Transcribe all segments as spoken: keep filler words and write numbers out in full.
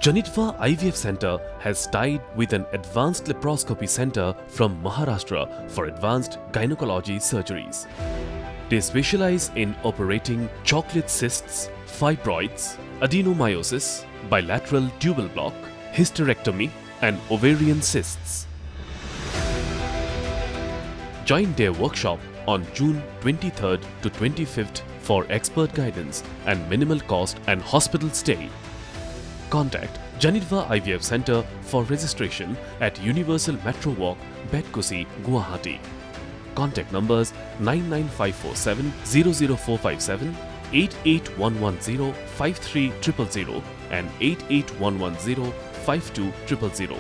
Janitva I V F Center has tied with an advanced laparoscopy center from Maharashtra for advanced gynecology surgeries. They specialize in operating chocolate cysts, fibroids, adenomyosis, bilateral tubal block, hysterectomy, and ovarian cysts. Join their workshop on June twenty-third to twenty-fifth for expert guidance and minimal cost and hospital stay. Contact Janitva I V F Center for registration at Universal Metro Walk, Betkusi, Guwahati. Contact numbers nine nine five four seven zero zero four five seven, eight eight one one zero five three triple zero, and eight eight one one zero five two triple zero.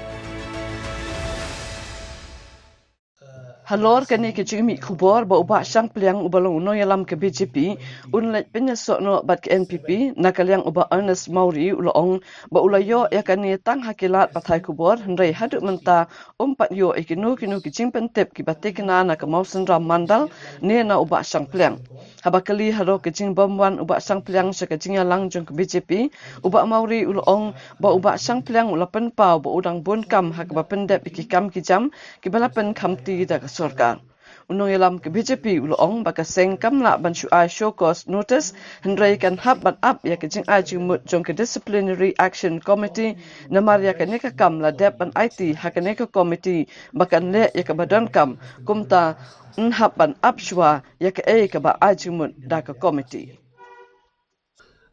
Halor kane ka jingmih khubor ba u Bah Shangpliang uba long u nongïalam ka B J P un leit pynïasoh noh bad ka N P P, na ka liang u Bah Ernest Mawrie u la ong ba u la ïoh ïa kane tang ha ki lad pathai khubor, hynrei haduh mynta um pat ïoh ïa kino kino ki jingpyntip kiba thikna na ka Mawsynram Mandal ne na u Bah Shangpliang. Haba kylli halor ka jingbym wan u Bah Shangpliang sha ka jingïalang jong ka B J P, u Bah Mawrie u la ong ba u Bah Shangpliang u la pynpaw ba u dang bun kam ha kaba pyndep ïa ki kam ki jam kiba la pynkhamti da ka sorkar. U nongïalam ka B J P u la ong ba ka seng kam lah ban shu ai show cause notice, hynrei kan hap ban ap ïa ka jingai jingmut jong ka Disciplinary Action Committee, namar ïa kane ka kam la dep ban aiti ha kane ka committee ba kan leh ïa kaba donkam, kumta yn hap ban ap shuwa ïa kaei kaba ai jingmut da ka committee.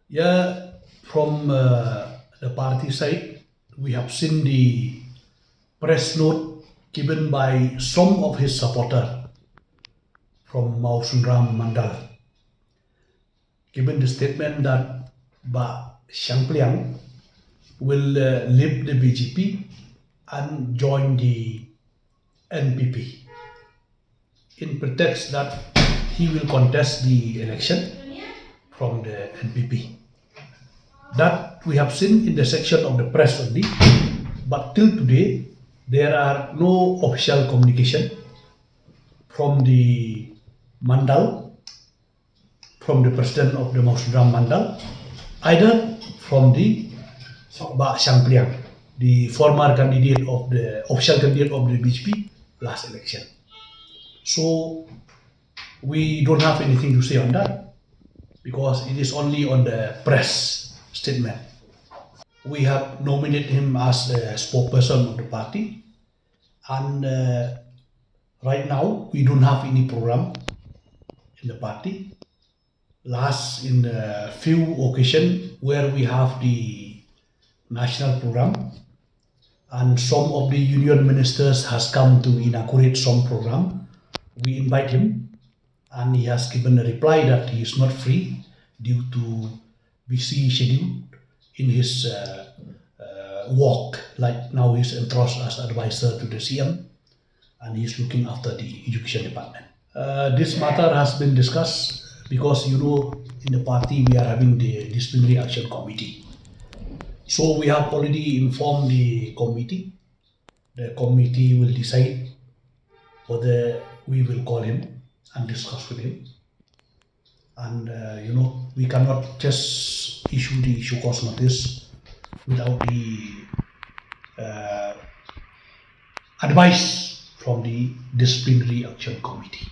Yeah, from uh, the party side, we have seen the press note given by some of his supporters from Mawsynram Mandal, given the statement that Bah Shangpliang will uh, leave the B J P and join the N P P, in pretext that he will contest the election from the N P P. That we have seen in the section of the press only, but till today there are no official communication from the Mandal, from the president of the Mawsynram Mandal, either from the Bah Shangpliang, the former candidate of the official candidate of the B J P last election. So we don't have anything to say on that because it is only on the press statement. We have nominated him as a spokesperson of the party, and uh, right now we don't have any program in the party. Last in a few occasions where we have the national program, and some of the union ministers has come to inaugurate some program. We invite him, and he has given a reply that he is not free due to busy schedule in his uh, uh, work. Like now, he's entrusted as advisor to the C M, and he's looking after the education department. Uh, this matter has been discussed because, you know, in the party we are having the disciplinary action committee. So we have already informed the committee. The committee will decide whether we will call him and discuss with him. And uh, you know, we cannot just issue the show cause notice without the uh, advice from the disciplinary action committee.